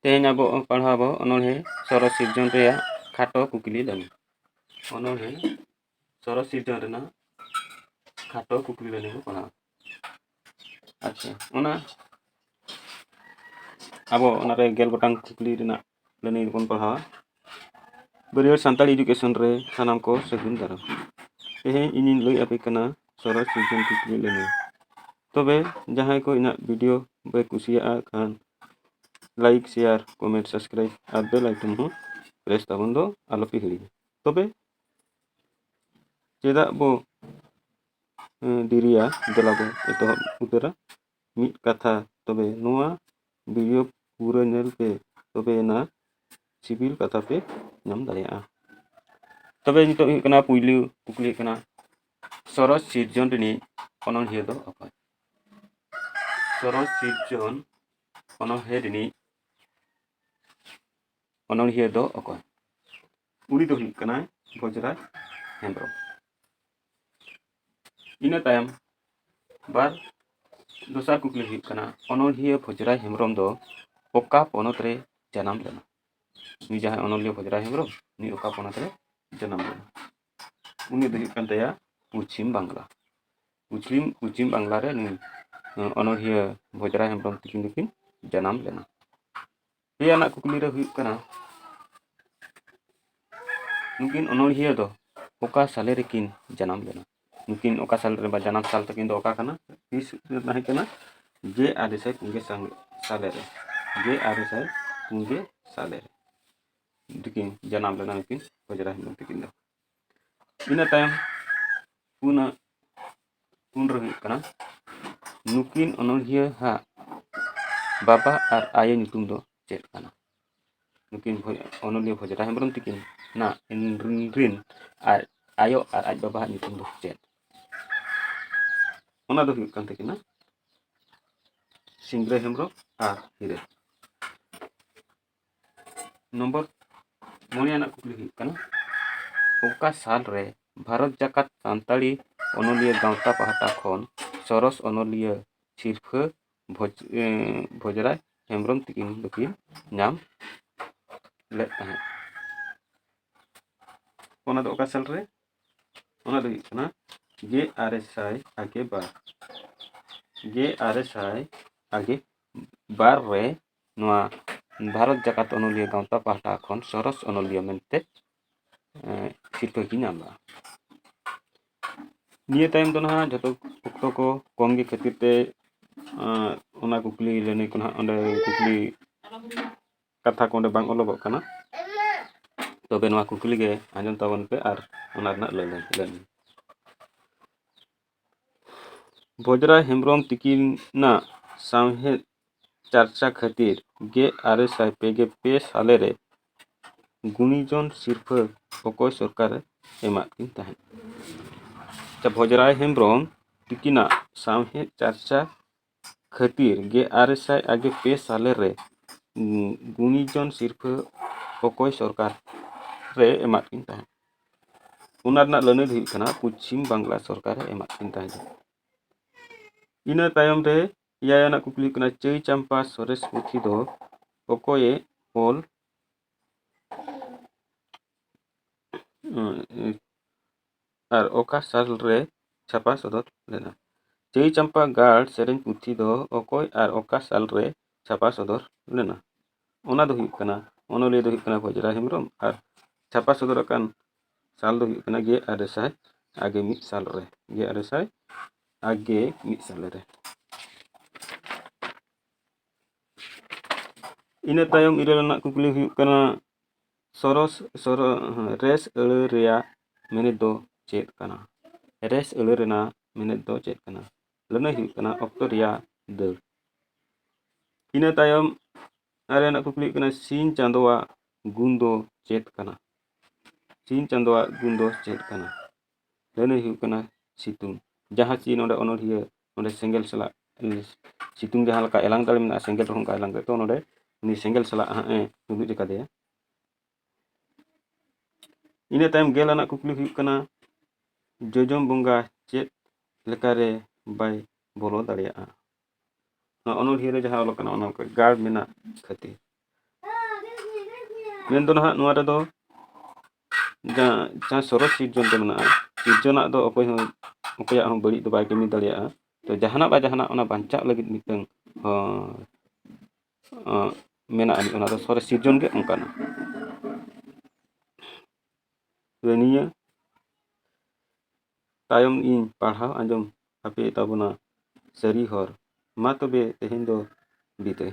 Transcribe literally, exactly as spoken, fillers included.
ᱛᱮᱦᱮᱧ ᱟᱵᱚ ᱯᱟᱲᱦᱟᱣ ᱟᱵᱚ ᱚᱱᱚᱬᱦᱮ ᱥᱚᱨᱚᱥ ᱥᱤᱨᱡᱚᱱ ᱨᱮᱭᱟᱜ ᱠᱷᱟᱴᱚ ᱠᱩᱠᱞᱤ ᱞᱟᱹᱱᱟᱹᱭ᱾ ᱚᱱᱚᱬᱦᱮ ᱥᱚᱨᱚᱥ ᱥᱤᱨᱡᱚᱱ ᱨᱮᱱᱟᱜ ᱠᱷᱟᱴᱚ ᱠᱩᱠᱞᱤ ᱞᱟᱹᱱᱟᱹᱭ ᱵᱚ ᱯᱟᱲᱦᱟᱣᱟ᱾ ᱟᱪᱪᱷᱟ, ᱚᱱᱟ ᱟᱵᱚ ᱚᱱᱟᱨᱮ ᱜᱮᱞ ᱜᱚᱴᱟᱝ ᱠᱩᱠᱞᱤ ᱨᱮᱱᱟᱜ ᱞᱟᱹᱱᱟᱹᱭ ᱵᱚᱱ ᱯᱟᱲᱦᱟᱣᱟ᱾ ᱵᱟᱹᱨᱭᱟᱹᱲ ᱥᱟᱱᱛᱟᱲᱤ education ᱨᱮ ᱥᱟᱱᱟᱢ ᱠᱚ ᱥᱟᱹᱜᱩᱱ ᱫᱟᱨᱟᱢ᱾ ᱛᱮᱦᱮᱧ ᱤᱧᱤᱧ ᱞᱟᱹᱭ ᱟᱯᱮ ᱠᱟᱱᱟ ᱥᱚᱨᱚᱥ ᱥᱤᱨᱡᱚᱱ ᱠᱩᱠᱞᱤ ᱞᱟᱹᱱᱟᱹᱭ᱾ ᱛᱚᱵᱮ ᱡᱟᱦᱟᱸᱭ ᱠᱚ ᱤᱧᱟᱹᱜ video ᱯᱮ ᱠᱩᱥᱤᱭᱟᱜᱼᱟ ᱠᱷᱟᱱ like, share, comment, subscribe ᱟᱨ bell icon ᱦᱚᱸ press ᱛᱟᱵᱚᱱ ᱫᱚ ᱟᱞᱚᱯᱮ ᱦᱤᱲᱤᱧᱟ᱾ ᱛᱚᱵᱮ ᱪᱮᱫᱟᱜ ᱵᱚ, ᱮᱸ, ᱰᱮᱨᱤᱭᱟ? ᱫᱮᱞᱟ ᱵᱚ ᱮᱛᱚᱦᱚᱵ ᱩᱛᱟᱹᱨᱟ᱾ ᱢᱤᱫ ᱠᱟᱛᱷᱟ, ᱛᱚᱵᱮ ᱱᱚᱣᱟ video ᱯᱩᱨᱟᱹ ᱧᱮᱞ ᱯᱮ, ᱛᱚᱵᱮ ᱮᱱᱟ ᱥᱤᱵᱤᱞ ᱠᱟᱛᱷᱟ ᱯᱮ ᱧᱟᱢ ᱫᱟᱲᱮᱭᱟᱜᱼᱟ᱾ ᱛᱚᱵᱮ ᱱᱤᱛᱚᱜ ᱦᱩᱭᱩᱜ ᱠᱟᱱᱟ, ᱯᱩᱭᱞᱩ ᱠᱩᱠᱞᱤ ᱦᱩᱭᱩᱜ ᱠᱟᱱᱟ, ᱥᱚᱨᱚᱥ ᱥᱤᱨᱡᱚᱱ ᱨᱤᱱᱤᱡ ᱚᱱᱚᱬᱦᱤᱭᱟᱹ ᱫᱚ ᱚᱠᱚᱭ? ᱥᱚᱨᱚᱥ ᱥᱤᱨᱡᱚᱱ ᱚᱱᱚᱬᱦᱮ ᱨᱤᱱᱤᱡ ᱚᱱᱚᱬᱦᱤᱭᱟᱹ ᱫᱚ ᱚᱠᱚᱭ? ᱩᱱᱤ ᱫᱚ ᱦᱩᱭᱩᱜ ᱠᱟᱱᱟᱭ ᱵᱷᱚᱡᱽᱨᱟᱡᱽ ᱦᱮᱢᱵᱨᱚᱢ᱾ ᱤᱱᱟᱹ ᱛᱟᱭᱚᱢ ᱵᱟᱨ, ᱫᱚᱥᱟᱨ ᱠᱩᱠᱞᱤ ᱦᱩᱭᱩᱜ ᱠᱟᱱᱟ, ᱚᱱᱚᱬᱦᱤᱭᱟᱹ ᱵᱷᱚᱡᱽᱨᱟᱡᱽ ᱦᱮᱢᱵᱨᱚᱢ ᱫᱚ ᱚᱠᱟ ᱯᱚᱱᱚᱛ ᱨᱮ ᱡᱟᱱᱟᱢ ᱞᱮᱱᱟ? ᱱᱩᱭ ᱡᱟᱦᱟᱸᱭ ᱚᱱᱚᱞᱤᱭᱟᱹ ᱵᱷᱚᱡᱽᱨᱟᱡᱽ ᱦᱮᱢᱵᱨᱚᱢ, ᱱᱩᱭ ᱚᱠᱟ ᱯᱚᱱᱚᱛ ᱨᱮ ᱡᱟᱱᱟᱢ ᱞᱮᱱᱟ? ᱩᱱᱤ ᱫᱚ ᱦᱩᱭᱩᱜ ᱠᱟᱱ ᱛᱟᱭᱟ ᱯᱚᱪᱷᱤᱢ ᱵᱟᱝᱞᱟ᱾ ᱯᱚᱪᱷᱤᱢ, ᱯᱚᱪᱷᱤᱢ ᱵᱟᱝᱞᱟ ᱨᱮ ᱱᱩᱭ, ᱚᱱᱚᱬᱦᱤᱭᱟᱹ ᱵᱷᱚᱡᱽᱨᱟᱡᱽ ᱦᱮᱢᱵᱨᱚᱢ ᱛᱤᱠᱤᱱ ᱫᱚᱠᱤᱱ ᱡᱟᱱᱟᱢ ᱞᱮᱱᱟ᱾ ᱯᱮ ᱟᱱᱟᱜ ᱠᱩᱠᱞᱤ ᱨᱮ ᱦᱩᱭᱩᱜ ᱠᱟᱱᱟ, ᱱᱩᱠᱤᱱ ᱚᱱᱚᱬᱦᱤᱭᱟᱹ ᱫᱚ ᱚᱠᱟ ᱥᱟᱞᱮ ᱨᱮᱠᱤᱱ ᱡᱟᱱᱟᱢ ᱞᱮᱱᱟ? ᱱᱩᱠᱤᱱ ᱚᱠᱟ ᱥᱟᱞ ᱨᱮ, ᱵᱟ ᱡᱟᱱᱟᱢ ᱥᱟᱞ ᱛᱟᱹᱠᱤᱱ ᱫᱚ ᱚᱠᱟ ᱠᱟᱱᱟ? ᱛᱤᱥ ᱨᱮ ᱛᱟᱦᱮᱸ ᱠᱟᱱᱟ? ᱜᱮᱞ ᱟᱨᱮ ᱥᱟᱭ ᱯᱩᱱ ᱜᱮᱞ ᱥᱟᱞᱮ ᱨᱮ, ᱜᱮᱞ ᱟᱨᱮ ᱥᱟᱭ ᱯᱩᱱ ᱜᱮᱞ ᱥᱟᱞᱮ ᱨᱮ ᱛᱤᱠᱤᱱ ᱡᱟᱱᱟᱢ ᱞᱮᱱᱟ ᱱᱩᱠᱤᱱ ᱵᱷᱚᱡᱽᱨᱟᱡᱽ ᱦᱮᱢᱵᱨᱚᱢ ᱛᱤᱠᱤᱱ ᱫᱚ᱾ ᱤᱱᱟᱹ ᱛᱟᱭᱚᱢ ᱯᱩᱱᱟᱹᱜ, ᱯᱩᱱ ᱨᱮ ᱦᱩᱭᱩᱜ ᱠᱟᱱᱟ, ᱱᱩᱠᱤᱱ ᱚᱱᱚᱬᱦᱤᱭᱟᱹ ᱦᱟᱜ ᱵᱟᱵᱟ ᱟᱨ ᱟᱭᱳ ᱧᱩᱛᱩᱢ ᱫᱚ ᱪᱮᱫ ᱠᱟᱱᱟ? ᱱᱩᱠᱤᱱ ᱵᱷᱚ-, ᱚᱱᱚᱞᱤᱭᱟᱹ ᱵᱷᱚᱡᱽᱨᱟᱡᱽ ᱦᱮᱢᱵᱨᱚᱢ ᱛᱤᱠᱤᱱ ᱱᱟᱜ ᱨᱤᱱ ᱟᱨ ᱟᱭᱳ ᱟᱨ ᱟᱡ ᱵᱟᱵᱟᱣᱟᱜ ᱧᱩᱛᱩᱢ ᱫᱚ ᱪᱮᱫ? ᱚᱱᱟ ᱫᱚ ᱦᱩᱭᱩᱜ ᱠᱟᱱ ᱛᱟᱹᱠᱤᱱᱟ ᱥᱤᱝᱨᱟᱹᱭ ᱦᱮᱢᱵᱨᱚᱢ ᱟᱨ ᱦᱤᱨᱟᱹ᱾ ᱱᱚᱢᱵᱚᱨ ᱢᱚᱬᱮ ᱟᱱᱟᱜ ᱠᱩᱠᱞᱤ ᱦᱩᱭᱩᱜ ᱠᱟᱱᱟ, ᱚᱠᱟ ᱥᱟᱞ ᱨᱮ ᱵᱷᱟᱨᱚᱛ ᱡᱟᱠᱟᱛ ᱥᱟᱱᱛᱟᱲᱤ ᱚᱱᱚᱞᱤᱭᱟᱹ ᱜᱟᱶᱛᱟ ᱯᱟᱦᱴᱟ ᱠᱷᱚᱱ ᱥᱚᱨᱚᱥ ᱚᱱᱚᱞᱤᱭᱟᱹ ᱥᱤᱨᱯᱷᱟᱹ ᱵᱷᱚᱡᱽ-, ᱮᱸ, ᱵᱷᱚᱡᱽᱨᱟᱡᱽ ᱦᱮᱢᱵᱨᱚᱢ ᱛᱤᱠᱤᱱ ᱫᱚᱠᱤᱱ ᱧᱟᱢ ᱞᱮᱫ ᱛᱟᱦᱮᱸᱫ᱾ ᱚᱱᱟ ᱫᱚ ᱚᱠᱟ ᱥᱟᱞ ᱨᱮ? ᱚᱱᱟ ᱫᱚ ᱦᱩᱭᱩᱜ ᱠᱟᱱᱟ ᱜᱮᱞ ᱟᱨᱮ ᱥᱟᱭ ᱟᱜᱮ ᱵᱟᱨ᱾ ᱜᱮᱞ ᱟᱨᱮ ᱥᱟᱭ ᱟᱜᱮ ᱵᱟᱨ ᱨᱮ ᱱᱚᱣᱟ ᱵᱷᱟᱨᱚᱛ ᱡᱟᱠᱟᱛ ᱚᱱᱚᱞᱤᱭᱟᱹ ᱜᱟᱶᱛᱟ ᱯᱟᱦᱴᱟ ᱠᱷᱚᱱ ᱥᱚᱨᱚᱥ ᱚᱱᱚᱞᱤᱭᱟᱹ ᱢᱮᱱᱛᱮ, ᱮᱸ, ᱥᱤᱨᱯᱟᱹ ᱠᱤᱱ ᱧᱟᱢ ᱞᱮᱫᱟ᱾ ᱱᱤᱭᱟᱹ ᱛᱟᱭᱚᱢ ᱫᱚ ᱱᱟᱦᱟᱜ ᱡᱷᱚᱛᱚ ᱚᱠᱛᱚ ᱠᱚ ᱠᱚᱢ ᱜᱮ ᱠᱷᱟᱹᱛᱤᱨ ᱛᱮ, ᱮᱸ, ᱚᱱᱟ ᱠᱩᱠᱞᱤ ᱞᱟᱹᱱᱟᱹᱭ ᱠᱚ ᱱᱟᱦᱟᱜ ᱚᱸᱰᱮ ᱠᱩᱠᱞᱤ ᱠᱟᱛᱷᱟ ᱠᱚ ᱚᱸᱰᱮ ᱵᱟᱝ ᱚᱞᱚᱜᱚᱜ ᱠᱟᱱᱟ᱾ ᱛᱚᱵᱮ ᱱᱚᱣᱟ ᱠᱩᱠᱞᱤ ᱜᱮ ᱟᱸᱡᱚᱢ ᱛᱟᱵᱚᱱ ᱯᱮ ᱟᱨ ᱚᱱᱟ ᱨᱮᱱᱟᱜ ᱞᱟᱹᱱᱟᱹᱭ, ᱞᱟᱹᱱᱟᱹᱭ᱾ ᱵᱷᱚᱡᱽᱨᱟᱭ ᱦᱮᱢᱵᱨᱚᱢ ᱛᱤᱠᱤᱱᱟᱜ ᱥᱟᱶᱦᱮᱫ ᱪᱟᱨᱪᱟ ᱠᱷᱟᱹᱛᱤᱨ ᱜᱮᱞ ᱟᱨᱮ ᱥᱟᱭ ᱯᱮ ᱜᱮᱞ ᱯᱮ ᱥᱟᱞᱮ ᱨᱮ ᱜᱩᱱᱤᱡᱚᱱ ᱥᱤᱨᱯᱷᱟᱹ ᱚᱠᱚᱭ ᱥᱚᱨᱠᱟᱨᱮ ᱮᱢᱟᱫ ᱠᱤᱱ ᱛᱟᱦᱮᱸᱫ? ᱟᱪᱪᱷᱟ, ᱵᱷᱚᱡᱽᱨᱟᱭ ᱦᱮᱢᱵᱨᱚᱢ ᱛᱤᱠᱤᱱᱟᱜ ᱥᱟᱶᱦᱮᱫ ᱪᱟᱨᱪᱟ ᱠᱷᱟᱹᱛᱤᱨ ᱜᱮᱞ ᱟᱨᱮ ᱥᱟᱭ ᱟᱜᱮ ᱯᱮ ᱥᱟᱞᱮ ᱨᱮ, ᱩᱸ, ᱜᱩᱱᱤᱡᱚᱱ ᱥᱤᱨᱯᱷᱟᱹ ᱚᱠᱚᱭ ᱥᱚᱨᱠᱟᱨ ᱨᱮ ᱮᱢᱟᱫ ᱠᱤᱱ ᱛᱟᱦᱮᱸᱫ? ᱚᱱᱟ ᱨᱮᱱᱟᱜ ᱞᱟᱹᱱᱟᱹᱭ ᱫᱚ ᱦᱩᱭᱩᱜ ᱠᱟᱱᱟ, ᱯᱚᱪᱷᱤᱢ ᱵᱟᱝᱞᱟ ᱥᱚᱨᱠᱟᱨᱮ ᱮᱢᱟᱫ ᱠᱤᱱ ᱛᱟᱦᱮᱸᱫ᱾ ᱤᱱᱟᱹ ᱛᱟᱭᱚᱢ ᱨᱮ ᱮᱭᱟᱭ ᱟᱱᱟᱜ ᱠᱩᱠᱞᱤ ᱦᱩᱭᱩᱜ ᱠᱟᱱᱟ, ᱪᱟᱹᱭ ᱪᱟᱢᱯᱟ ᱥᱚᱨᱮᱥ ᱯᱩᱛᱷᱤ ᱫᱚ ᱚᱠᱚᱭᱮ ᱚᱞ, ᱩᱸ, ᱟᱨ ᱚᱠᱟ ᱥᱟᱞ ᱨᱮ ᱪᱷᱟᱯᱟ ᱥᱚᱫᱚᱨ ᱞᱮᱱᱟ? ᱪᱟᱹᱭ ᱪᱟᱢᱯᱟ ᱜᱟᱲ ᱥᱮᱨᱮᱧ ᱯᱩᱛᱷᱤ ᱫᱚ ᱚᱠᱚᱭ ᱟᱨ ᱚᱠᱟ ᱥᱟᱞ ᱨᱮ ᱪᱷᱟᱯᱟ ᱥᱚᱫᱚᱨ ᱞᱮᱱᱟ? ᱚᱱᱟ ᱫᱚ ᱦᱩᱭᱩᱜ ᱠᱟᱱᱟ, ᱚᱱᱚᱞᱤᱭᱟᱹ ᱫᱚ ᱦᱩᱭᱩᱜ ᱠᱟᱱᱟ ᱵᱷᱚᱡᱽᱨᱟᱭ ᱦᱮᱢᱵᱨᱚᱢ ᱟᱨ ᱪᱷᱟᱯᱟ ᱥᱚᱫᱚᱨ ᱟᱠᱟᱱ ᱥᱟᱞ ᱫᱚ ᱦᱩᱭᱩᱜ ᱠᱟᱱᱟ ᱜᱮᱞ ᱟᱨᱮ ᱥᱟᱭ ᱟᱜᱮ ᱢᱤᱫ ᱥᱟᱞ ᱨᱮ, ᱜᱮᱞ ᱟᱨᱮ ᱥᱟᱭ ᱟᱜᱮ ᱢᱤᱫ ᱥᱟᱞ ᱨᱮ᱾ ᱤᱱᱟᱹ ᱛᱟᱭᱚᱢ ᱤᱨᱟᱹᱞ ᱟᱱᱟᱜ ᱠᱩᱠᱞᱤ ᱦᱩᱭᱩᱜ ᱠᱟᱱᱟ, ᱥᱚᱨᱚᱥ, ᱥᱚᱨᱚ-, ᱨᱮᱥ ᱟᱹᱲᱟᱹ ᱨᱮᱭᱟᱜ ᱢᱮᱱᱮᱛ ᱫᱚ ᱪᱮᱫ ᱠᱟᱱᱟ? ᱨᱮᱥ ᱟᱹᱲᱟᱹ ᱨᱮᱱᱟᱜ ᱢᱮᱱᱮᱛ ᱫᱚ ᱪᱮᱫ ᱠᱟᱱᱟ? ᱞᱟᱹᱱᱟᱹᱭ ᱦᱩᱭᱩᱜ ᱠᱟᱱᱟ ᱚᱠᱛᱚ ᱨᱮᱭᱟᱜ ᱫᱟᱹᱲ᱾ ᱤᱱᱟᱹ ᱛᱟᱭᱚᱢ ᱟᱨᱮ ᱟᱱᱟᱜ ᱠᱩᱠᱞᱤ ᱦᱩᱭᱩᱜ ᱠᱟᱱᱟ, ᱥᱤᱧ ᱪᱟᱸᱫᱳᱣᱟᱜ ᱜᱩᱱ ᱫᱚ ᱪᱮᱫ ᱠᱟᱱᱟ? ᱥᱤᱧ ᱪᱟᱸᱫᱳᱣᱟᱜ ᱜᱩᱱ ᱫᱚ ᱪᱮᱫ ᱠᱟᱱᱟ? ᱞᱟᱹᱱᱟᱹᱭ ᱦᱩᱭᱩᱜ ᱠᱟᱱᱟ ᱥᱤᱛᱩᱝ᱾ ᱡᱟᱦᱟᱸ ᱪᱮ ᱱᱚᱰᱮ ᱚᱱᱚᱲᱦᱤᱭᱟᱹ ᱱᱚᱰᱮ ᱥᱮᱸᱜᱮᱞ ᱥᱟᱞᱟᱜ, ᱥᱤᱛᱩᱝ ᱡᱟᱦᱟᱸ ᱞᱮᱠᱟ ᱮᱞᱟᱝ ᱫᱟᱲᱮ ᱢᱮᱱᱟᱜᱼᱟ, ᱥᱮᱸᱜᱮᱞ ᱨᱮᱦᱚᱸ ᱚᱱᱠᱟ ᱮᱞᱟᱝ ᱫᱟᱲᱮ, ᱛᱚ ᱱᱚᱰᱮ ᱩᱱᱤ ᱥᱮᱸᱜᱮᱞ ᱥᱟᱞᱟᱜ ᱦᱟᱸᱜ ᱮ ᱛᱩᱞᱩᱡ ᱟᱠᱟᱫᱮᱭᱟ᱾ ᱤᱱᱟᱹ ᱛᱟᱭᱚᱢ ᱜᱮᱞ ᱟᱱᱟᱜ ᱠᱩᱠᱞᱤ ᱦᱩᱭᱩᱜ ᱠᱟᱱᱟ, ᱡᱚᱡᱚᱢ ᱵᱚᱸᱜᱟ ᱪᱮᱫ ᱞᱮᱠᱟᱨᱮ ᱵᱟᱭ ᱵᱚᱞᱚ ᱫᱟᱲᱮᱭᱟᱜᱼᱟ? ᱱᱚᱣᱟ ᱚᱱᱚᱬᱦᱤᱭᱟᱹ ᱨᱮ ᱡᱟᱦᱟᱸ ᱚᱞ ᱟᱠᱟᱱᱟ, ᱚᱱᱟ ᱠᱚ ᱜᱟᱲ ᱢᱮᱱᱟᱜ ᱠᱷᱟᱹᱛᱤᱨ᱾ ᱢᱮᱱᱫᱚ ᱱᱟᱦᱟᱜ ᱱᱚᱣᱟ ᱨᱮᱫᱚ ᱡᱟᱦᱟᱸ, ᱡᱟᱦᱟᱸ ᱥᱚᱨᱚᱥ ᱥᱤᱨᱡᱚᱱ ᱫᱚ ᱢᱮᱱᱟᱜᱼᱟ, ᱥᱤᱨᱡᱚᱱᱟᱜ ᱫᱚ ᱚᱠᱚᱭ ᱦᱚᱸ, ᱚᱠᱚᱭᱟᱜ ᱦᱚᱸ ᱵᱟᱹᱲᱤᱡ ᱫᱚ ᱵᱟᱭ ᱠᱟᱹᱢᱤ ᱫᱟᱲᱮᱭᱟᱜᱼᱟ᱾ ᱛᱚ ᱡᱟᱦᱟᱱᱟᱜ ᱵᱟ ᱡᱟᱦᱟᱱᱟᱜ ᱚᱱᱟ ᱵᱟᱧᱪᱟᱜ ᱞᱟᱹᱜᱤᱫ ᱢᱤᱫᱴᱟᱝ, ᱦᱚᱸ, ᱚᱸ, ᱢᱮᱱᱟᱜᱼᱟ, ᱚᱱᱟ ᱫᱚ ᱥᱚᱨᱮᱥ ᱥᱤᱨᱡᱚᱱ ᱜᱮ ᱚᱱᱠᱟᱱᱟ᱾ ᱛᱚᱵᱮ ᱱᱤᱭᱟᱹ ᱛᱟᱭᱚᱢ ᱤᱧ ᱯᱟᱲᱦᱟᱣ ᱟᱸᱡᱚᱢ ᱟᱯᱮ ᱛᱟᱵᱚᱱᱟ ᱥᱟᱹᱨᱤ ᱦᱚᱨ᱾ ᱢᱟ ᱛᱚᱵᱮ ᱛᱮᱦᱮᱧ ᱫᱚ ᱵᱤᱫᱟᱹᱭ᱾